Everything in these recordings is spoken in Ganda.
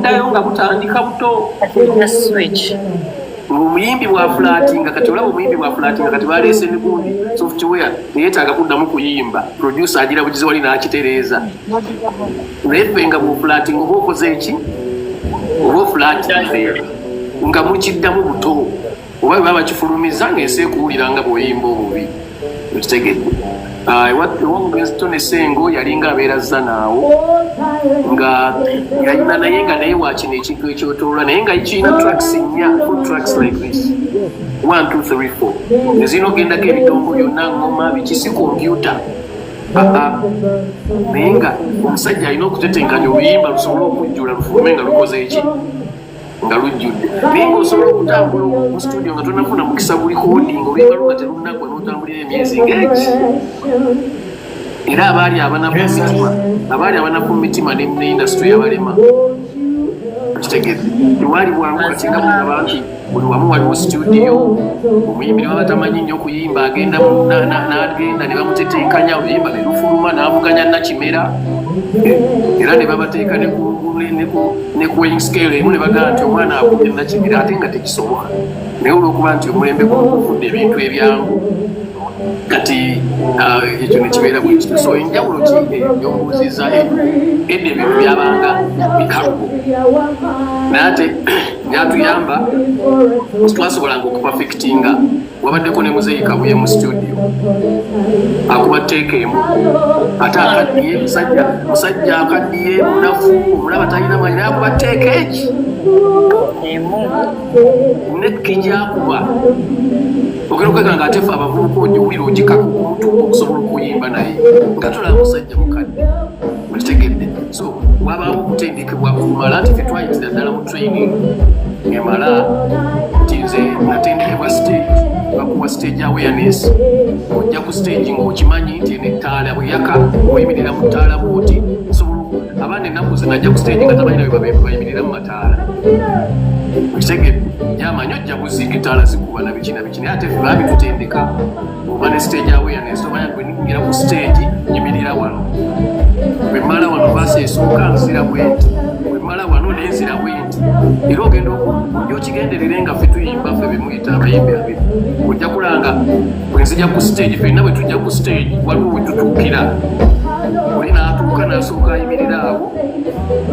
Buddayo nga butandika buto. Switch. Omuyimbi bwafulatinga kati, olaba omuyimbi bwafulatinga kati, baleese emigundi software, neyetaaga kuddamu kuyimba, producer agira bugizi wali n'akitereeza. Naye ffe nga bwofulatinga oba okoze eki, oba ofulatinze nga mukiddamu buto, oba bwe baba bakifulumiza ng'ensi ekuwulira nga bw'oyimba obubi, okitegedde? Ah, ewa omugenzi Tone Sengo yalinga abeera zanaawo nga yalina, naye nga naye wakino ekintu ekyotolola, naye nga kirina tracks nnya, full tracks like this, 1 2 3 4, ezirina okugendako ebidongo byonna, ngoma, biki, si kompyuta. Aa, naye nga omusajja alina okutetenkanya oluyimba lusobole okujjula, lufulume nga lukoze eki, nga lujjudde. Naye ngaosobola okutambula mu studio nga tonafuna mukisa gurecording, oluyimba lwo nga terunnagwa, n'otambulira emyezi ng'egi. Era abaali abanafu mu mitima, abaali abanafu mu mitima ne industry yabalema, kitegedde? Tewali bwangu kati nga bwolaba nti buli wamu waliwo studio. Omuyimbi ne baba tamanyi nnyo okuyimba, agenda n'agenda ne bamutetenkanya oluyimba ne lufuluma, n'avuganya nakimera. Era ne babateeka ne ku weighing scale emu, ne bagamba nti omwana akubye nakimera, ate nga tekisoboka. Naye olwokuba nti omulembe guno gufudde ebintu ebyangu kati, ah, ekyo nekibeera bwe kityo. So enjawulo ki gyombuuziza? Edda ebintu byabanga bikalubo, naye ate byatuyamba, twasobolanga okuperfectinga. Wabaddeko ne Muzeeyi Kabuye mu studio, akuba take emu, ate akaddiye, musajja akaddiye, munafu, omulaba talina manyi, naye akuba take eki emu. Nekki gyakuba ogenda okwegala nga ate fe abavubuka ogiwulira, ogikaka okumutuuka okusobola okuyimba, naye nga tolaba musajja mukadde, okitegedde? So wabaawo okutendekebwa okumala nti fe twayitira ddala mu training emala, nti nze natendekebwa stage, bakuwa stage awareness, ojja ku stage ng'okimanyi nti eno ettaala bweyaka oyimirira mu ttaala bwoti. Osobola abaana ennaku zino ajja ku stage nga tabalina bwe bayimirira mu mataala, okitegedde? Yamanyi ojja kuziika ettaala zikuba na biki na biki, naye ate ffe baabitutendeka oba ne stage awareness, omanya bwe ngira ku stage nyimirira wano, bwe mmala wano verse esooka nzira bwe nti, bwe mmala wano nenzira bwe nti. Era ogenda ojja okigenderere nga ffe tuyimba, ffe bemuyita abayimbi abiri, ojja kulanga bwe nzija ku stage, ffenna bwe tujja ku stage waliwo we tutuukira, oli n'atuuka n'asooka ayimirira awo,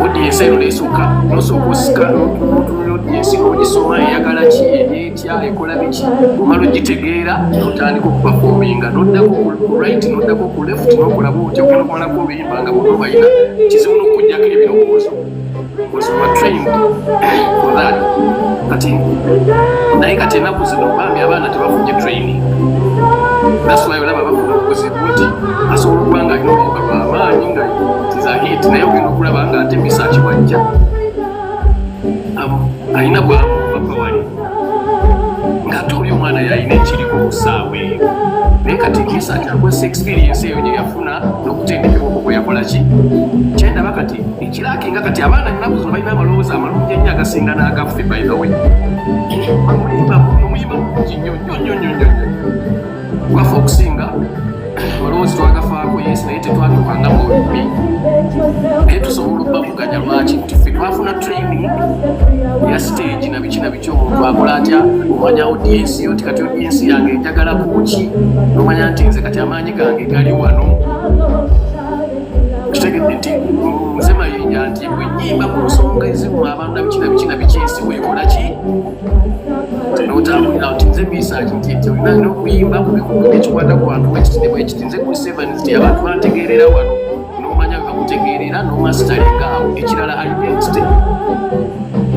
audience eno nesooka, nosooka osika n'otunula audience n'ogisoma, eyagala ki, eryetya, ekola biki, omala ogitegeera n'otandika okuperforminga, n'oddako ku right, n'oddako ku left, n'okola bwotyo, ogenda okumalako oluyimba nga bonna balina kizibu n'okuggyako ebirowoozo because we were trained for that. Kati naye kati ennaku zino bambi abaana tebafunye training. That's why olaba bafuna obuzibu nti asobola okuba nga alina oluyimba lwamaanyi nga tiza hit, naye ogenda okulaba nga ate Misaki wajja alina bwamupapa wali ng'ate oli omwana yalina ekiriko ku ssaawa eyo. Naye kati Misaki akozesa experience eyo gye yafuna n'okutendekebwa okwo kwe yakola ki. Kyendaba kati ekiraakinga kati, abaana ennaku zino balina amaloboozi amalungi ennyo agasinga n'agaffe. By the way, omuyimba omuyimba mulungi nnyo nnyo nnyo nnyo nnyo nnyo. Gwaffe okusinga amaloboozi twagafaako, yes, naye tetwatuukanga mu bibi, naye tusobola okubavuganya. Lwaki? Nti ffe twafuna training ya stage na biki na biki. Omuntu akola atya? Omanya audience yo nti kati audience yange njagala kuki, nomanya nti nze kati amaanyi gange gali wano, kitegedde? Nti nze Mayinja, nti bwe nyimba ku nsonga ezimu abantu na biki na biki na biki, ensi bwekola ki, notambulira nti nze Misaki, nti olina okuyimba ku bikugu ekikwata ku bantu bwekiti ne bwekiti. Nze Chris Evans, nti abantu bantegeerera wano, nomanya bwe bakutegeerera nomasteringa awo. Ekirala, identity,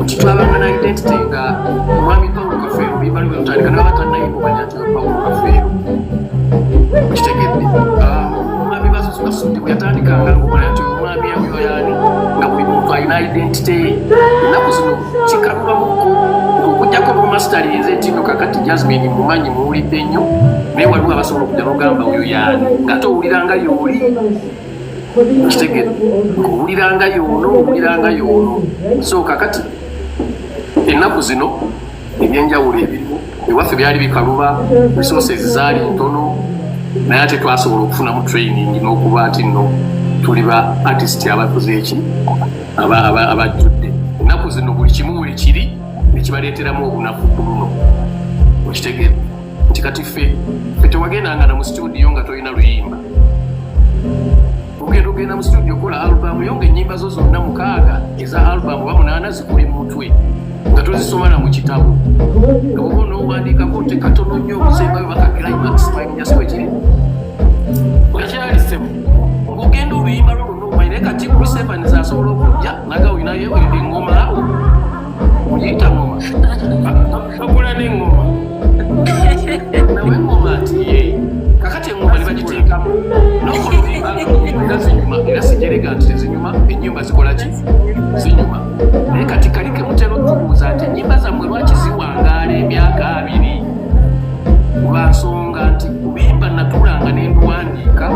nti twabanga na identity nga omwami Paulo Kafeero oluyimba lwe lutandika naba tannayimba, omanya nti oyo Paulo Kafeero, okitegedde? Ah, omwami Basudde bwe yatandikanga ngomanya nti oyo omwami oyo yaani, nga buli muntu alina identity. Ennaku zino kikalubamuko okujjako bumasterinze nti no kakati Jasmine mumanyi, muwulidde nnyo, naye waliwo abasobola okujja nogamba oyo yaani, ng'ate owuliranga yooli, okitegedde? Ng'owuliranga yoono, owuliranga yoono. So kakati ennaku zino ebyenjawulo ebiriwo, ewaffe byali bikaluba, resources zaali ntono, naye ate twasobola okufunamu training n'okuba nti nno tuli ba artist abakoze eki, abajjudde. Ennaku zino Ennaku zino buli kimu weekiri, nekibaleeteramu obunafu ku luno. Okitegeera nti kati ffe tewagendanga na mu studio nga tolina luyimba. Ogenda ogenda mu studio okola album yo nga ennyimba zo zonna mukaaga eza album oba munaana zikuli mu mutwe, nga tozisoma na mu kitabo, nga oba onoowandiikako te katono nnyo obusembayo baka climax. Mayinja, ekiri Ekyali, ssebo. Ng'ogenda oluyimba lwo lwonna omanyi. Naye kati Chris Evans asobola okujja naga olinayo eŋŋoma awo, ogiyita ŋŋoma. Bagula n'eŋŋoma. Nawe eŋŋoma nti ye kakati eŋŋoma ne bagiteekamu nokola oluyimba nga era zinyuma, era sijerega nti tezinyuma. Ennyimba zikola ki? Zinyuma. Naye kati kali kemutera otubuuza nti ennyimba zammwe lwaki ziwangaala emyaka 20? Lwa nsonga nti oluyimba natuulanga nenduwandiika,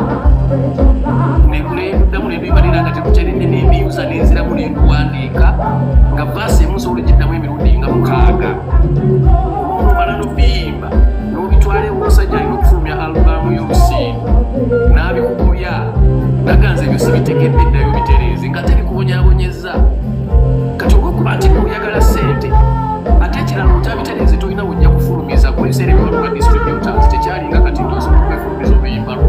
neddamu nenduyibalira nga tekuteredde, nembiyuza, nenziramu nenduwandiika, nga verse emu nsobola ogiddamu emirundi nga mukaaga. Olumala nobiyimba n'obitwala ew'omusajja alina okufulumya album y'omusiiru n'abikugobya, naganza ebyo sibitegedde, ddayo bitereeze, nga tebikubonyaabonyeza. Kati olwokuba nti oyagala ssente, ate ekirala otabitereeze, tolina wojja kufulumiza. Ku ebiseera ebyo waliwo distributors, tekyalinga kati nti osobola okwefulumiza oluyimba lwo.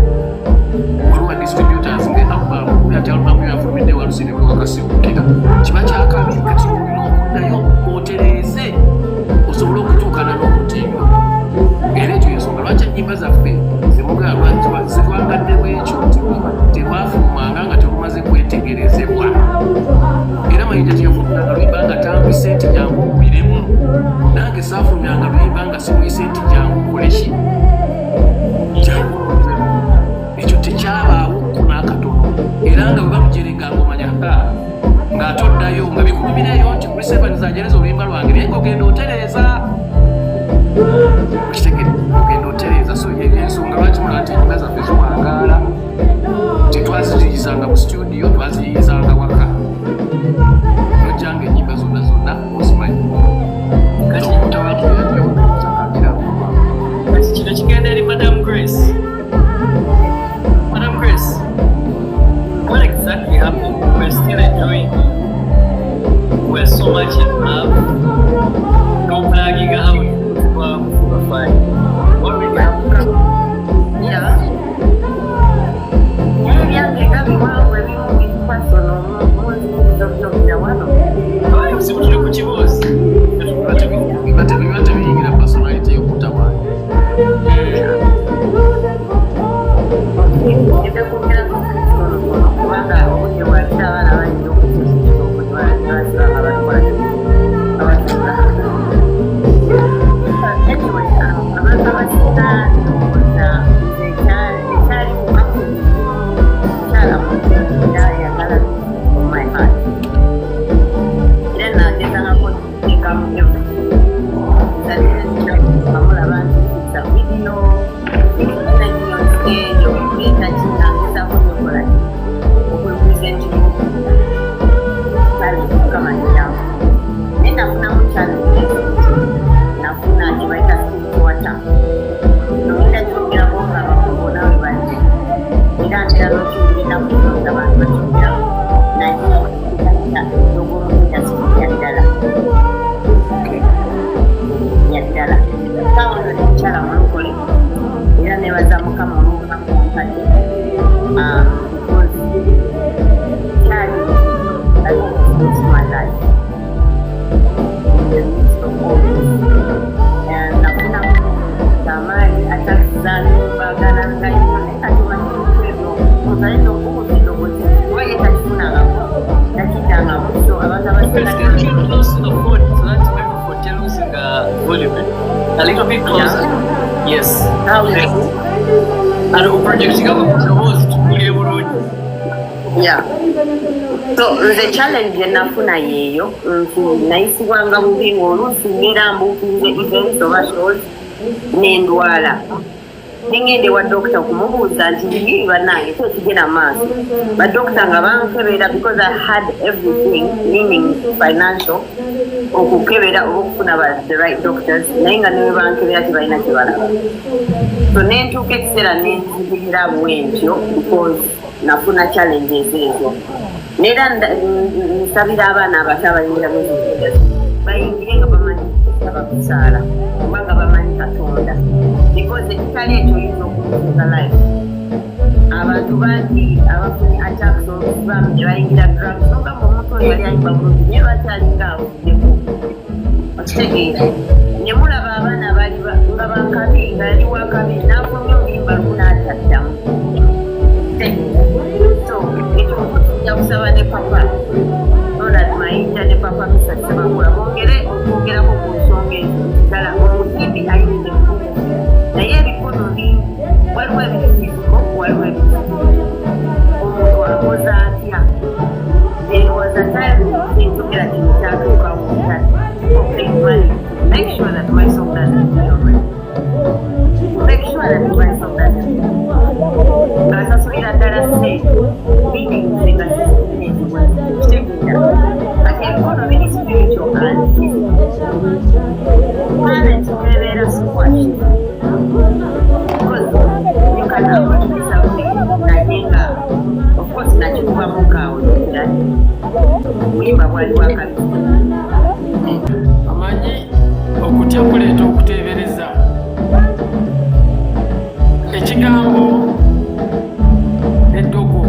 Waliwo distributors nga album ati album yo yafulumidde walusine wewakasiwukira, kiba kyakabi. Kati olina okuddayo otereeze osobole okutuukana n'omutindo. Era ekyo yensonga lwaki ennyimba zaffe zemugamba zitwangadde bwekyo nti terwafulumanga nga terumaze kwetegerezebwa. Era Mayinja teyafulumyanga luyimba nga tambise nti jangu owuliremu. Nange saafulumyanga luyimba nga simuyise nti jangu okoleki, jangu owuliremu. Ekyo tekyabaawo n'akatono. Era nga bwe bamujereganga omanya ng'ate oddayo nga bikulumireyo nti Chris Evans ajereza oluyimba lwange, naye ng'ogenda otereeza. Okitegere, ogenda otereeza. So ensonga lwaki mulaba nti enyimba zaffe ziwangaala, tetwaziyizanga mu studio, twaziyizanga waka. Nojjanga enyimba zonna zonna ozimanyi. Kati Omutabaaokagira. Kati kino kigenda eri Madam Grace. Madam Grace, what exactly happened? We're still enjoying you. We're so much in love. No plugging out. We're fine. What really happened? Yeah. Naye ebyange nga biwanvu, ebimu biri personal, munzikiriza obyogera wano? Ayi, obuzibu tuli ku kibuuzi. Biba tebiyingira personality y'okutawaanya. Ngenda kwogera kutonotono kubanga obudde bwakira, abaana bayinza okukyusa nga batukola abatuula. Anyway, abantu abasinga ndowooza nze ekyaliwo, mukyala era ayagala from my heart, era nagezangako okuteekamu everything amulaba nti it's a video energy on stage okuleeta kinangezaako nyokola okurepresenting talent. Mukama niyamba, naye nafunamu challenges. Nafuna kibaita spiritual attack. Ogenda kyogerako nga abakulu bonna we bali, era ntera n'okiwulira ennaku zino nga bantu bakyogeraku, naye eddogo mu industry ya ddala ya ddala. Saawa eno ne mukyala mulokole, era nebaza Mukama olw'obulamu bwampadde, because kyali that my life in the midst of all this. Nafunamu amaanyi, attacks zanumbagana nga nnyo, naye kati omanyi ebintu ebyo omuntu ayinza okubuuza eddoboozi kuba ye takifunangako, takiddangamu. So abantu Chris, abasinga can you get close to the phone so that microphone tells the volume? A little bit closer. Yes. How is it? And projecting ku ddoboozi tuwulire bulungi. Yeah. So nze challenge gye nafuna yeeyo nti nayisibwanga bubi, ng'oluusi mbeera mbuukinze events oba shows n'endwala, nengenda ewa dokita okumubuuza nti biki bannange ki ekigenda mu maaso. Badokita nga bankebera, because I had everything, meaning financial, okukebera oba okufuna the right doctors, naye nga newe bankebera tebalina kyebalaba. So nentuuka ekiseera nenzibirira bwentyo because nafuna challenges ezo. Neera nsabira abaana abato abayingira mu industry bayingire nga bamanyi kusaba, kusaala, oba nga bamanyi Katonda, because ekitali ekyo oyinza okuluza life. Abantu bangi abafunye attacks oluvamu ne bayingira drugs, nogamba omuntu oyo yali ayimba bulungi, naye lwaki alinga avuddeko? Okitegeera? Ne mulaba abaana bali nga bakabi, nga yali wakabi, n'afulumya oluyimba lumu n'ataddamu. So ekyo tujja kusaba ne Papa Ronald Mayinja ne Papa Misa Semakula bongere okwongerako ku nsonga ezo. Ddala omuyimbi ayinza, naye ebikono bingi, waliwo ebiri physical, waliwo ebiri, omuntu akoze atya? There was a time enjogera kino kyatuukawo that people paid money to make sure that my song doesn't play on radio, make sure that my song doesn't, ng'asasulira ddala ssente, meaning nze nga kitegeera. Kati ebikono biri spiritual and physical. Talent nebeera squash because you can approach me something, naye nga of course nakikubamu kaawo era buyimba bwali bwakabi. Amanyi okutya kuleeta okuteebereza. Ekigambo eddogo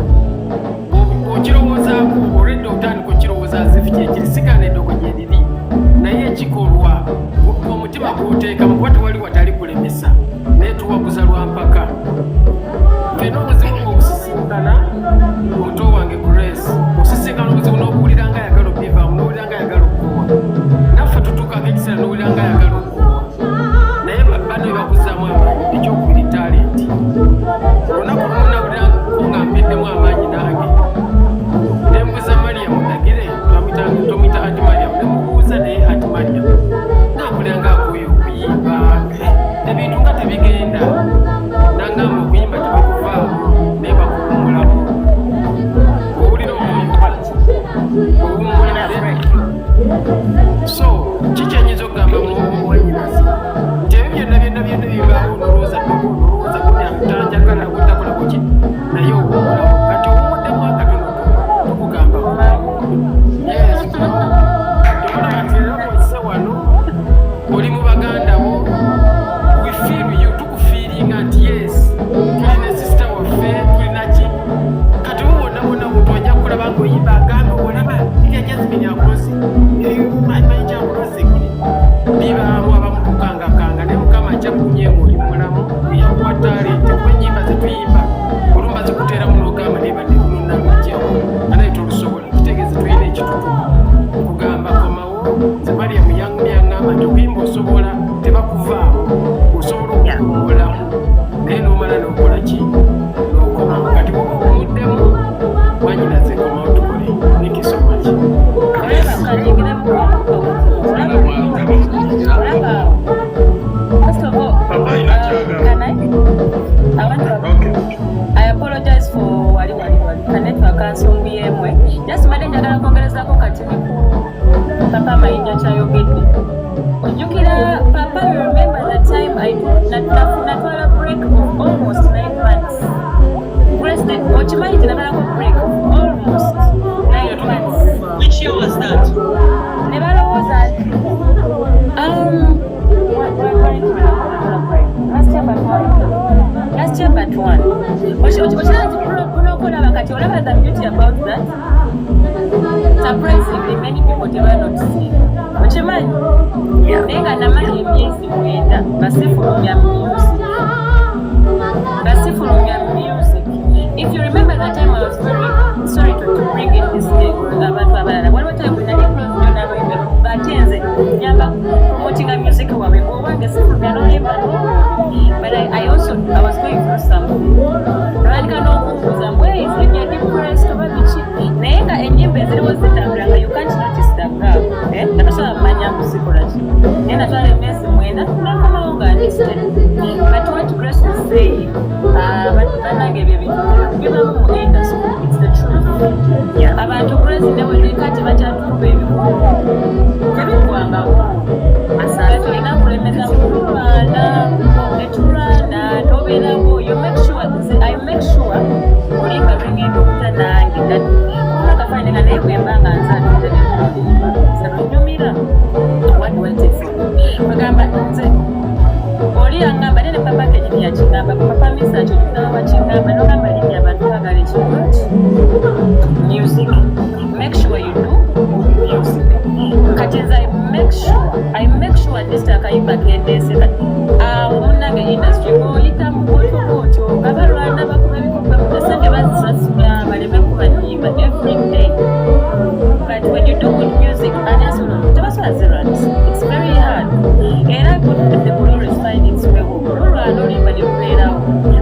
bw'okirowoozaako, olwedde otandika okirowooza azifu kyekiri, sigaana eddogo gyeriri, naye ekikolwa omutima gw'oteekamu, kuba tewali watali kulemesa, naye tuwaguza lwa mpaka. Ffenna obuzibu ng'obusisinkana, muto wange Grace, osisinkana obuzibu n'obuwulira nga ayagala obivaamu, n'owulira nga ayagala okukowa. Naffe tutuukako ekiseera n'owulira nga ayagala okukowa, naye bano bebakuzaamu amaanyi. Ekyokubiri, talent. Olunaku lumu nawulirako nga mpeddemu amaanyi, nange nembuuza Mariam Ndagire, tomuyita Anti Mariam, nemubuuza naye, Anti Mariam, nampulira nga akooye okuyimba, ebintu nga tebigenda. Nangamba okuyimba tebakuvaamu, naye bakuwummulamu. Owulira obubi, owummulira. So kikyenyinza okugamba muwanyinazi nti ebyo byonna byonna byonna bibaawo, nolowooza ddogo, nolowooza tanjagala, gutakola kuki, naye owummulamu. Kati owummuddemu akatono, tukugamba komawo. Yes, olaba nti era bwozze wano oli mu baganda bo, we feel you, tukufiiringa nti yes, tulina sister waffe, tulina ki. Kati bo bonna bonna omuntu ajja kukulaba ng'oyimba, agambe olaba Lydia Jasmine akuloze, Mayinja akuloze. Bibaamu abamu kukangakanga, naye Mukama ajja kunyenga oli mulamu, eyakuwa talent, kuba ennyimba zetuyimba olumba zikuteeramu n'ogamba naye badde luno nalugjawo anaye tolusobola. Kitegeeza tulina ekitutu kugamba komawo. Nze Mariam yaŋŋamba nti okuyimba osobola, tebakuvaamu, osobola okuwummulamu, naye n'omala n'okola ki, n'okomawo. Kati bwoba owumuddemu, wanyinaze, komawo tukole. Thank you so much. Olaba, first of all, Papa alina kyagamba. Can I? I want to Okay. I apologize for wali wali wali ka network ansonguyemwe. Just mbadde njagala kwongerezaako katini ku Papa Mayinja kyayogedde. Ojjukira Papa, you remember the time I natwala break of almost 9 months. President, okimanyi nti namalako break of almost 9 months. Which year was that? Ne balowooza nti last year but one, last year but one. Okiraba nti bunokolaba kati olaba the beauty about that, surprisingly many people tebanotisinga, okimanyi? Naye nga namala emyezi 9 nga sifulumya music, nga sifulumya music. If you remember that time, I was very sorry to bring in this thing, abantu abalala, waliwo time we nali close nnyo n'abayimbi, ng'ate nze nyamba promotinga music waabwe, ng'owange sifulumya n'olimba, but I also, I was going through something. Nolandika n'okumbuuza mbu, "Hey, is Lydia depressed oba biki?" Naye nga ennyimba eziriwo zitambula, nga you can't notice the gap, eh? Nga tosobola kumanya mbu sikola ki, naye natwala emyezi 9 nakomawo nga ndi steady. But what Grace is saying, bannange, ebyo ebintu bibamu mu industry, it's the truth. Abantu, Grace, ne kati bakyatukuba ebikulu, tebiggwangawo. Kati olina kulemeza kulwana, netulwana, nobeerawo, you make sure, I make sure olimba lwengenda okuta nange that kubanga fine. Naye bwe mba nga nze atudde ne nkuluyimba, nze lunyumira. What do I take from it? Kwegamba nze oli yaŋŋamba, naye ne papa kenyini yakigamba, papa Misa kyo kigamba, wakigamba nogamba lini abantu baagala ekintu ki music. Make sure you do good music. Kati nze I make sure at least akayimba kendeese. Kati awo munnange industry ng'oyitamu bwotyo bwotyo nga balwana, bakuba ebikopo, esente bazisasula baleme kuba nnyimba every day. But when you do good music, ani asobola tebasobola zerwanisa. It's very hard. Era good music will always find its way home. Olulwana oluyimba ne lubeerawo.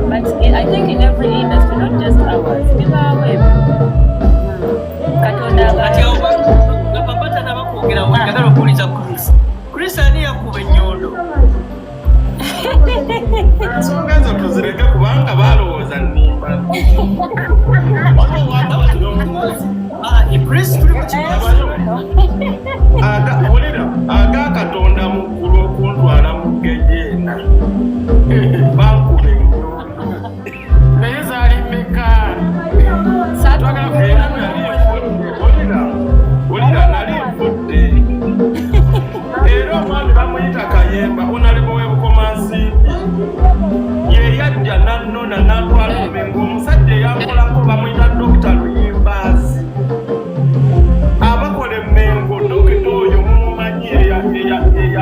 But I think in every industry, not just ours, bibaawo ebyo. Katonda Kati awo nga papa tanaba kwogera, njagala okuwuliza Chris. Chris, ani yakuba ennyondo? Ensonga ezo tuzireke kubanga balowooza nnimba. Waliwo ow'amawulire. Ah, Chris, tuli mu kibuuzo. Wulira, aga Katonda mu ggulu okuntwala mu gejeena, bankuba ennyondo. Naye zaali mmeka? Twagala Era nali nfudde. Wulira, wulira, nali nfudde. Era omwami bamuyita Kayemba, onalebo w'Ebukomansimbi, ye yajja nannona n'antwala omengo. Omusajja eyankolako bamuyita Dokita Luyimbaazi, abakola emmengo. Dokita oyo mumumanyi,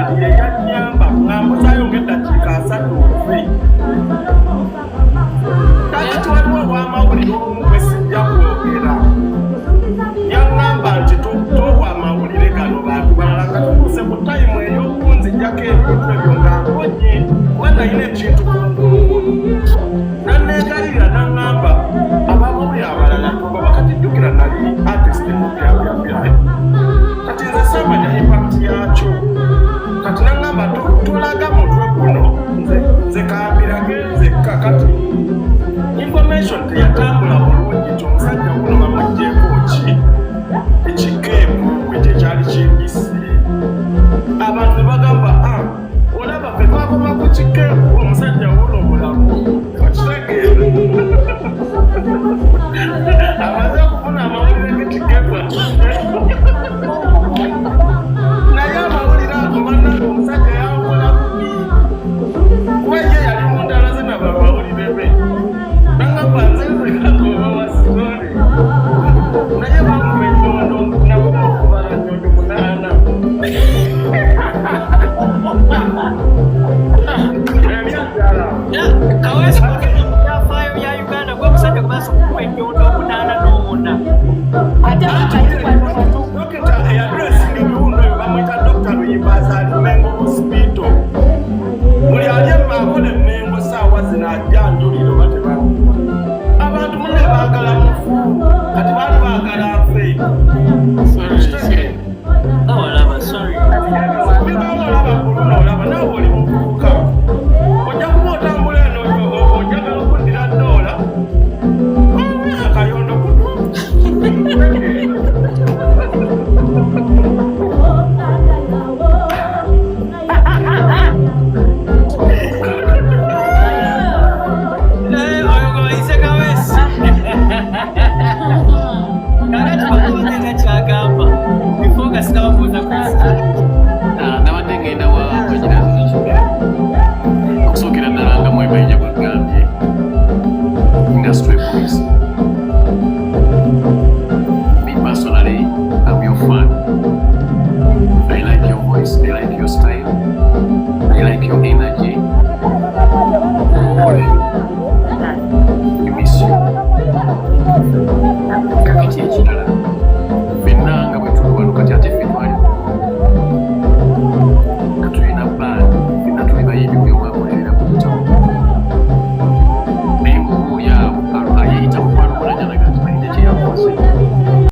eyanyamba ngambuzaayo ng'eddakiika 30 nfe. Kakati waliwo ow'amawulire omu gwe sijja kwogera, yaŋŋamba nti towa amawulire gano bantu balala. Nga tutuuse ku time ey'okunzijjako ebintu ebyo nga nkonye, kuba nalina ekintu kungulungulu, naneegalirira naŋŋamba abamawulire abalala toba. Kati jjukira nali artist mu byabyabyabya. Kati nze saamanya impact yakyo. Kati naŋŋamba tolaga mutwe guno, nze kambirage nzekka. Kati information teyatambula bulungi nti omusajja guno bamuggyeko ki ekikeepu gwe kyekyali kimbisi. Abantu ne bagamba, "Ah, olaba ffe twakoma ku kikeepu, omusajja wuno mulamu." Okitegeera, amaze okufuna amawulire g'ekikeepu, naye amawulire ago, bannange, omusajja yankola bubi, kuba ye yali mu ndala ze naba amawulire be. Nangamba nze nzekagoba wa story, naye bamuba ennyondo, nakuba okubala nnyondo 8. Ebyaddala. Kaweesi, ogenda mu byafaayo bya Uganda gwe omusajja gwe basobola okukuba ennyondo omunaana n'owona. Ate wakati wano. Dokita eyadressinga ebiwundu ebyo bamuyita Dokita Luyimbazi, ali Mengo Hospital. Buli ali akola emmengo saawa zino ajja njulira oba tebakuba. Abantu munne baagala mufu, kati baali baagala nfe. Sorry. Olaba, sorry. Bibaawo. Olaba kuluno, olaba naawe oli muvubuka, ojja kuba otambula eno ojagala okuddira ddoola akayondo kutu. Eh, oyo gwe bayise Kaweesi. Kakati bakubateeka kyagamba before nga sinababuuza Chris. Ah, nabadde ngenda wa bagira okusookera ddala nga mwebaija bwagambye, industry police. Me personally, I'm your fan. I like your voice, I like your style, I like your energy.